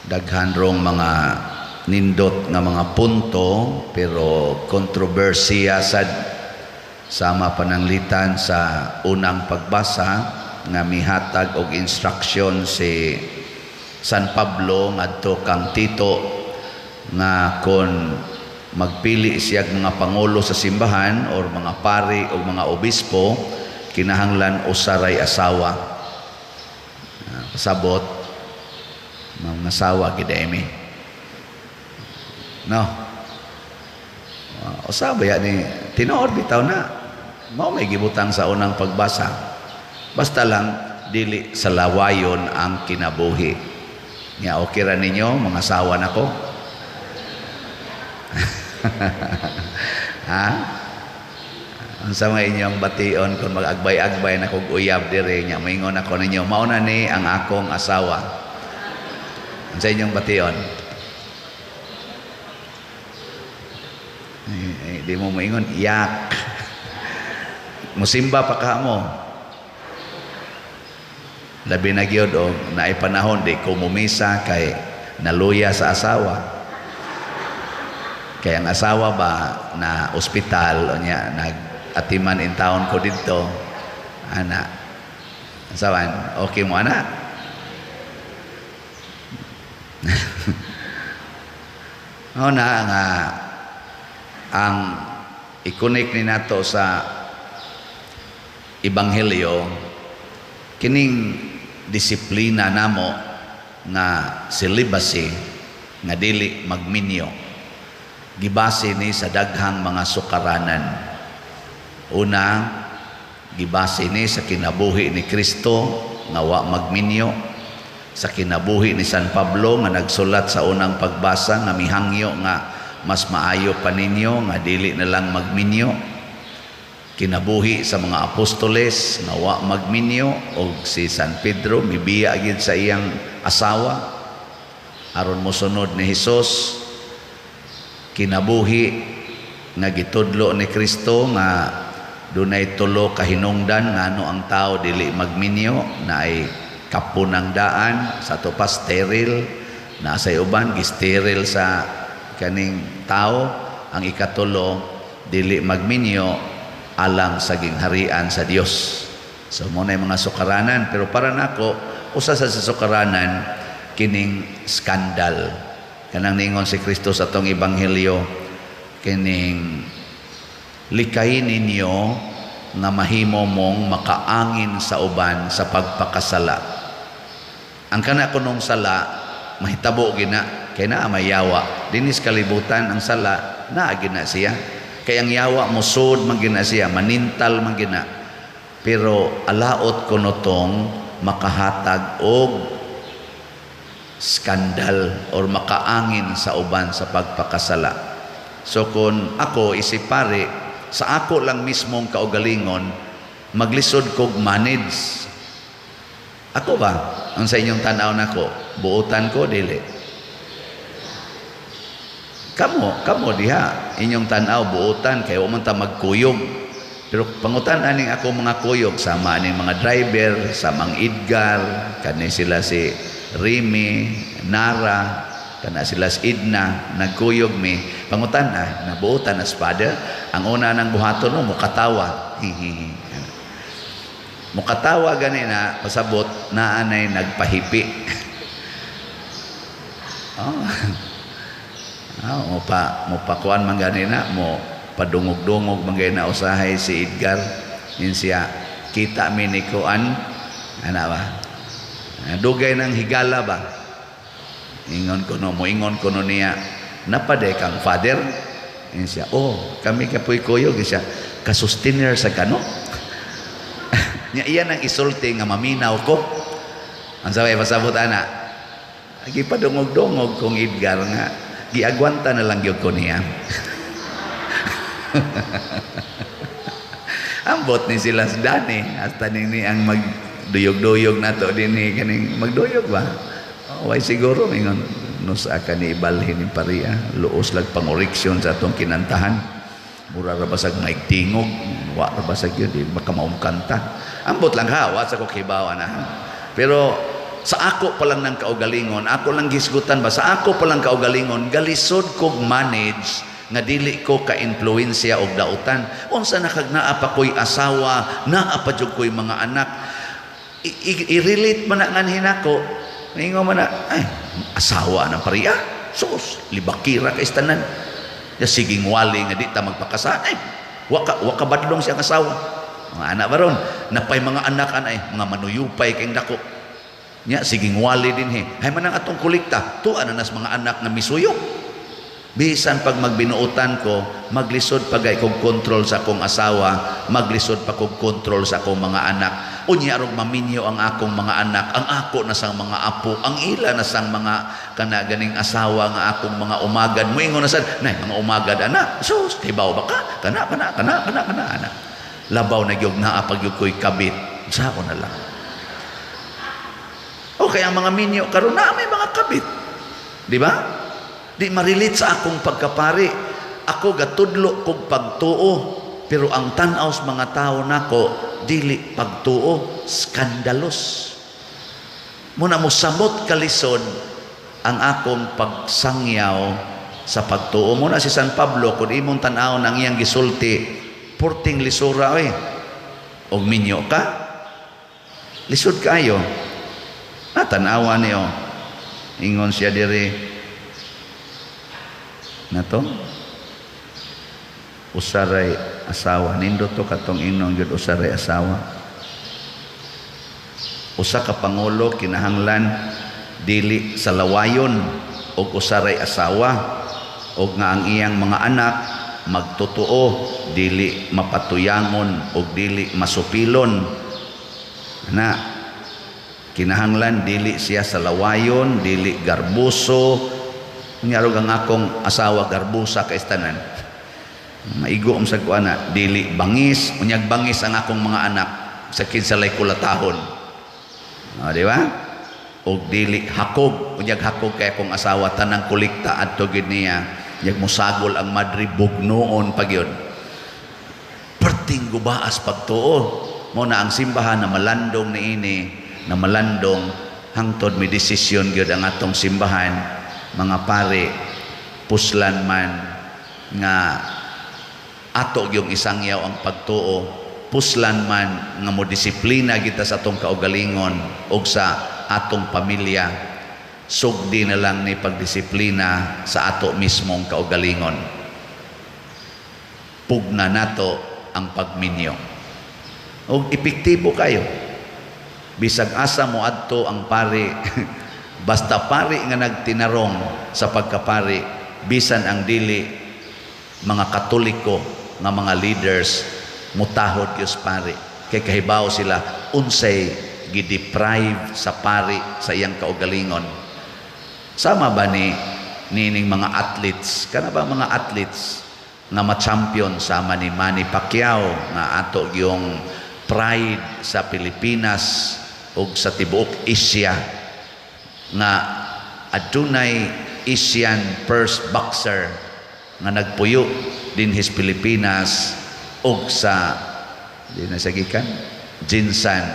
Daghan rong mga nindot nga mga punto, pero kontrobersiya sad, sama pananglitan sa unang pagbasa nga mihatag og instruction si San Pablo ngadto kang Tito nga kon magpili siya mga pangulo sa simbahan or mga pari o mga obispo, kinahanglan usaray asawa. Pasabot mga asawa gid mi, no? Usa ba ni tinuod bitaw na mao may gibutang sa unang pagbasa, basta lang dili sa lawayon ang kinabuhi nya. Okay ra ninyo mga asawa nako, ha? Unsa may inyong bation kung mag-agbay-agbay na kog uyab diri nya moingon ako ninyo, "Mao na ni ang akong asawa"? Unsa inyong bation? Eh, di mo moingon, yak. Musimba pa ka mo. Labi na gyud og naay panahon di ko mumisa kay naluya sa asawa. Kaya ang asawa ba na ospital o niya nag-atiman in town ko didto ana. Sawan, okay mo ana? O na nga ang ikunik ni nato sa ebanghelyo, kining disiplina namo nga celibacy, nga dili magminyo, gibase ni sa daghang mga sukaranan. Una, gibase ni sa kinabuhi ni Kristo nga wa magminyo, sa kinabuhi ni San Pablo nga nagsulat sa unang pagbasa nga mihangyo nga mas maayo pa ninyo nga dili na lang magminyo, kinabuhi sa mga apostoles nga wa magminyo, og si San Pedro mibiya gyud sa iyang asawa aron mosunod ni Hesus, kinabuhi nga gitudlo ni Kristo nga dunay tulo ka hinungdan ngano ang tao dili magminyo, naay kapunang daan sa to pa sterile, na sa uban gisteril sa kaning tao, ang ikatulo dili magminyo alang sa gingharian sa Dios. So mo na mga sukaranan, pero para nako usa sa sukaranan kining skandal. Kanang ningon si Kristo sa atong ebanghelyo, kining likay ninyo nga mahimo mong makaangin sa uban sa pagpakasala. Ang kana kunong sala mahitabo gina kay naa may yawa dinis kalibutan. Ang sala naa gina siya kay ang yawa mosud man gina siya, manintal man gina, pero alaot kuno tong makahatag og skandal or makaangin sa uban sa pagpakasala. So kung ako isip pare, sa ako lang mismong kaugalingon, maglisod kog manage. Ako ba? Ang sa inyong tanaw nako, buotan ko dili? Kamo, kamo diha, inyong tanaw buotan kay wa man ta magkuyog. Pero pangutan aning ako mga kuyog, sama aning mga driver, sa Mang Edgar, kani sila si Rimi, Nara, kana sila si Idna, nagkuyog mi. Pangutan na, nabuotan as father, ang una nang buhaton mo, mukatawa. Hihihi. Mukatawa gani na, pasabot, naanay nagpahipi. Oh. Oh, mo pa kuan man gani na, mo padungog-dungog man gani na usahay si Edgar. Yun siya, kita mi ni kuan, ana ba? Dugay ng higala ba? Ingon ko no, moingon ko no niya, napaday kang father? Yun siya, oh, kami kapoy kuyog. Yun siya, kasustainer sa kano? Nya iyan ang isulti nga maminaw ko. Ang sabay pasabot ana, gipadungog-dungog kong Edgar nga giagwanta na lang gyud ko niya. Ambot ni sila sa Dani, hasta ni ang magduyog-duyog nato dinhi, kaning magduyog ba? Oh, way siguro mingon nusa ka ni ibalhin ni paria, luos lag pangoreksyon sa atong kinantahan. Mura ra basag maigtingog, wa ra basag yun, di baka maumkanta. Ambot lang ha, wa sa ko kibaw ana. Pero Sa ako pa lang ng kaugalingon, ako lang gisgutan ba, sa ako pa lang kaugalingon, galisod kog manage nga dili ko ka-influensya og dautan. Unsa na kag naa pa ko'y asawa, naa pa jud ko'y mga anak. I-relate man na nganhi nako. Ningo man na, ay, asawa ng pariya. Sus, libakira kay tanan. Ya siging wali nga di ta magpakasal. Ay, wa ka badlong siyang asawa. Mga anak ba ron? Napay mga anak anay, mga manuyupay kay dako. Nya siging wali din he. Hay man ang atong kolekta, tuwa na nas mga anak nga misuyo. Bisan pag magbinuotan ko, maglisod pa gay kog kontrol sa akong asawa, maglisod pa kog kontrol sa akong mga anak. Unya arog maminyo ang akong mga anak, ang ako na sang mga apo, ang ila na sang mga kana ganing asawa nga akong mga umagad. Moingon na sad, nay mga umagad ana. Sus, tibaw ba ka? Kana kana kana kana kana ana. Labaw na gyud naa pag gyud ko'y kabit. Sao na lang. O kaya ang mga minyo karon na may mga kabit. Di ba? Di ma-relate sa akong pagkapari. Ako gatudlo kog pagtuo, pero ang tan-aw sa mga tao nako dili pagtuo, skandalos. Muna mo samot kalisod ang akong pagsangyaw sa pagtuo. Muna si San Pablo, kung imong tan-aw nang iyang gisulti, purting lisura oy. Og minyo ka, lisod kayo. Ah, tan-awa niyo. Ingon siya diri nato usaray asawa. Nindot to katong inong gyud usaray asawa. Usa ka pangulo kinahanglan dili sa lawayon og usaray asawa, og nga ang iyang mga anak magtotoo, dili mapatuyangon og dili masupilon. Na kinahanglan dili siya sa lawayon, dili garbuso. Unya ang akong asawa garbusa kay tanan. Maigo am sa kuana, dili bangis, unyag bangis ang akong mga anak sa kinsalay kulatahon. O, di ba? Og dili hakog, unyag hakog kay akong asawa, tanang kolekta adto gid niya. Unyag musagol ang madre, bugnoon pag yun. Perting gubaas pagtuo. Mo na ang simbahan na malandong niini, na malandong hangtod may desisyon gyud ang atong simbahan, mga pare, puslan man nga ato gyung isangyaw ang pagtuo, puslan man nga mo disiplina kita sa atong kaugalingon og sa atong pamilya, sugdi na lang ni pagdisiplina sa ato mismong kaugalingon. Pugna nato ang pagminyo og epektibo kayo. Bisag asa mo adto ang pari, basta pari nga nagtinarong sa pagkapari, bisan ang dili mga Katoliko nga mga leaders, mutahod gyud pari kay kahibaw sila unsay gideprive sa pari sa iyang kaugalingon. Sama ba ni nining mga athletes, kana ba mga athletes nga ma-champion sama ni Manny Pacquiao nga ato yung pride sa Pilipinas ug sa tibuok Asia, nga adunay Asian first boxer nga nagpuyo dinhis Pilipinas ug sa di na sa gikan GenSan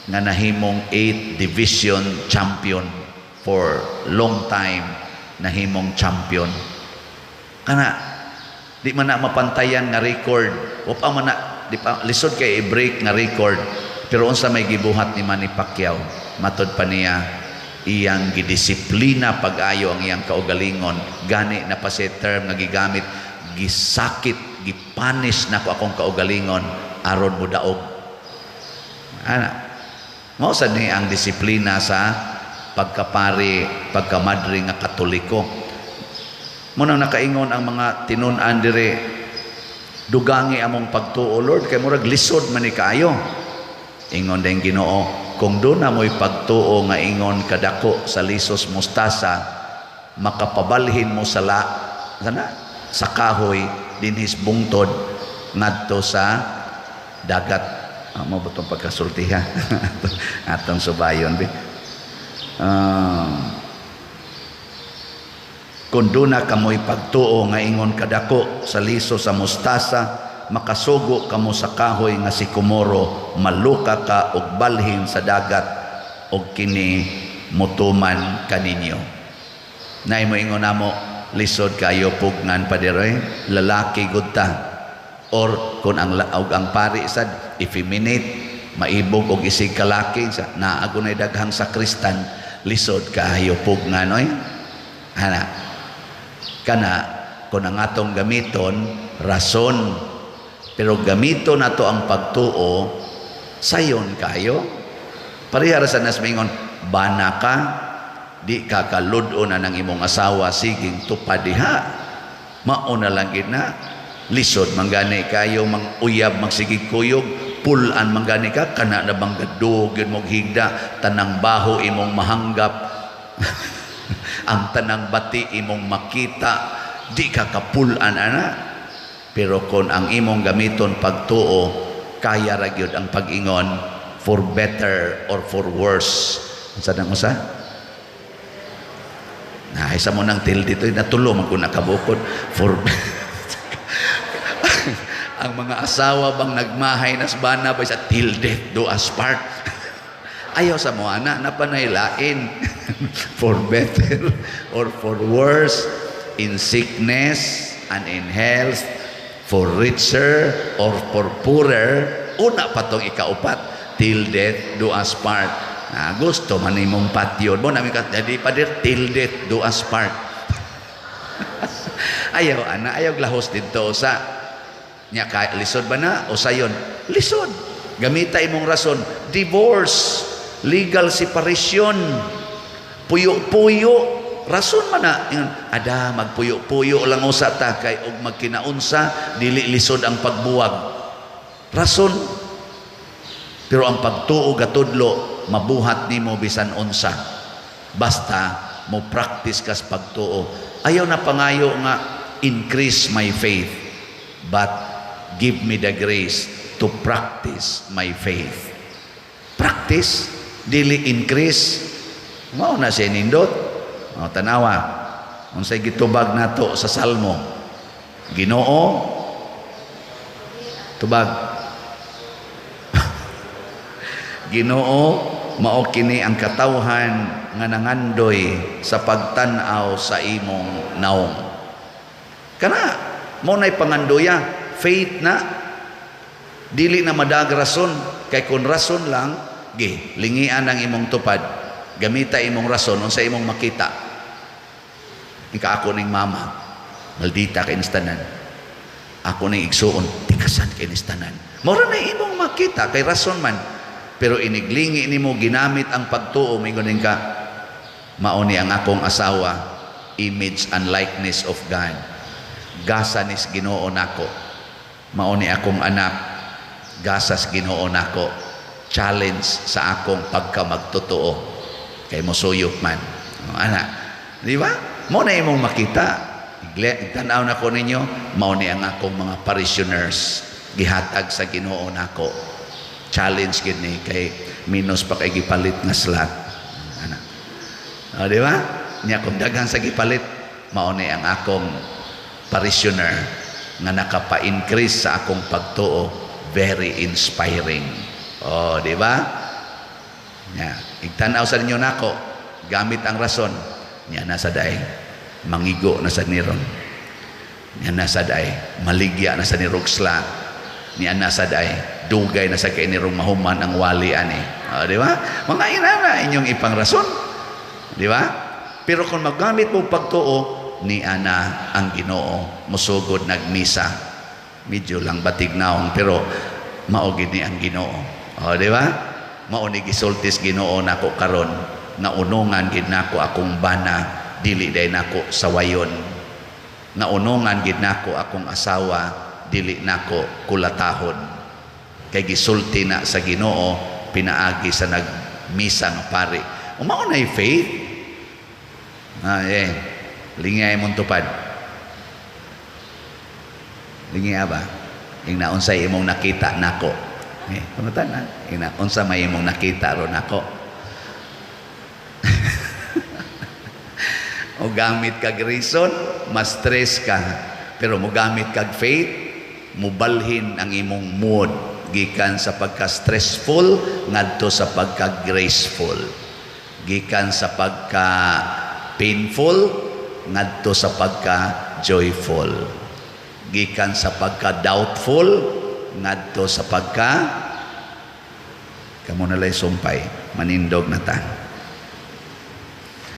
nga nahimong 8 division champion for long time, nahimong champion? Kana di man na mapantayan nga record, wa pa man na, di pa, lisod kay i-break nga record. Pero unsa may gibuhat ni Manny Pacquiao? Matod pa niya, iyang gidisiplina pag-ayo ang iyang kaugalingon. Gani na pa siya term nga gigamit, "Gisakit, gipunish nako akong kaugalingon aron mo daog." Ana mao sad ni ang disiplina sa pagkapari, pagkamadre nga Katoliko. Mo nang nakaingon ang mga tinun-an dire, "Dugangi among pagtuo, Lord, kay murag lisod man ni kaayo." Ingon din Ginoo, "Kung duna mo'y pagtuo nga ingon kadako sa lisos mustasa, makapabalhin mo sa la sana sa kahoy dinhis bungtod ngadto sa dagat." Amo ba itong pagkasultiha atong subayon bi? "Kung duna kamoy pagtuo nga ingon kadako sa liso sa mustasa, makasugo kamo sa kahoy nga sikomoro, 'Maluka ka og balhin sa dagat,' Og kini mutuman kaninyo. Nay mo ingon namo, lisod kayo pugnan, pader, eh. Lalaki gud ta. Or kung ang og ang pari sad effeminate, maibog og isig kalaki sa naa gunay daghang sakristan, lisod kaayo pugnan oy. Ana kana, kung ang atong gamiton rason, pero gamiton nato ang pagtuo, sayon kayo. Pareha ra sa nas maingon bana ka, di ka kalud-on na ng imong asawa, siging tupad diha, mao na lang gid na. Lisod man gani kayo mang uyab, magsigig kuyog, pulan man gani ka, kana na bang gadugin mong higda, tanang baho imong mahanggap, ang tanang bati imong makita, di ka kapulan ana. Pero kung ang imong gamiton pagtuo, kaya ra gyud ang pag-ingon for better or for worse. Unsa nang usa na isa mo nang til dito natulo man kung nakabukod for ang mga asawa bang nagmahay nas bana ba sa till death do us part. Ayaw sa mo ana na panaylain. For better or for worse, in sickness and in health, for richer or for poorer. Una pa tong ikaupat, till death do us part. Na gusto man imong patyon mo namin ka jadi pader, till death do us part. Ayaw ana, ayaw lahos didto sa nya ka. Lisod ba na o sayon? Lisod. Gamita imong rason, divorce, legal separation, puyo-puyo, rason man na. Ingon, ada magpuyo-puyo lang usa ta kay og magkinaunsa dili lisod ang pagbuwag. Rason. Pero ang pagtuo gatudlo mabuhat nimo bisan unsa, basta mo practice kas pagtuo. Ayaw na pangayo nga increase my faith, but give me the grace to practice my faith. Practice, dili increase. Mao na siya nindot. O, tanawa unsay gitubag nato sa Salmo. Ginoo, tubag. Ginoo, mao kini ang katawhan nga nangandoy sa pagtan-aw sa imong naong. Kana mo nay pangandoya, faith na, dili na madag rason. Kay kung rason lang, gi lingian ang imong tupad, gamita imong rason, unsa imong makita? Ika ako ning mama, maldita kay tanan. Ako ning igsuon, tikasan kay tanan. Mora na imong makita kay rason man. Pero iniglingi nimo ginamit ang pagtuo, mingon ka, mao ni ang akong asawa, image and likeness of God, gasa nis Ginoo nako. Mao ni akong anak, gasas Ginoo nako. Challenge sa akong pagkamagtotoo kay mosuyop man. O, ana, di ba? Mo na imong makita. Tanaw na ko ninyo, mao ni ang akong mga parishioners, gihatag sa Ginoo nako. Challenge gid ni kay minus pa kay gipalit nga slot, ana. O, di ba? Nya kung daghan sa gipalit, mao ni ang akong parishioner nga nakapa-increase sa akong pagtuo, very inspiring. Oh, di ba? Nya, igtan-aw sa ninyo nako, gamit ang rason, nya nasa day, mangigo na sa niron. Nya nasa day, maligya na sa nirog slot. Nya nasa day, dugay na sa kay nirong mahuman ang wali ani. Oh, di ba? Mga inana inyong ipang rason. Di ba? Pero kung magamit mo pagtuo, ni ana ang Ginoo, musugod nagmisa. Medyo lang batig naong, pero mao gid ni ang Ginoo. O, di ba? Mao ni gisultis Ginoo nako karon nga unungan gid nako akong bana, dili day nako sawayon. Nga unungan gid nako akong asawa, dili nako kulatahon. Kay gisulti na sa Ginoo pinaagi sa nagmisa nga pari. O, mao na faith. Ah, eh. Lingay mong tupad. Lingay ba? Ing naunsay imong nakita nako. Eh, pangutan na. Ing naunsa may imong nakita ron nako. O gamit kag reason, mas stress ka. Pero mo gamit kag faith, mubalhin ang imong mood gikan sa pagka-stressful ngadto sa pagka-graceful. Gikan sa pagka painful ngadto sa pagka joyful. Gikan sa pagka doubtful ngadto sa pagka, kamo na lay sumpay, manindog na ta.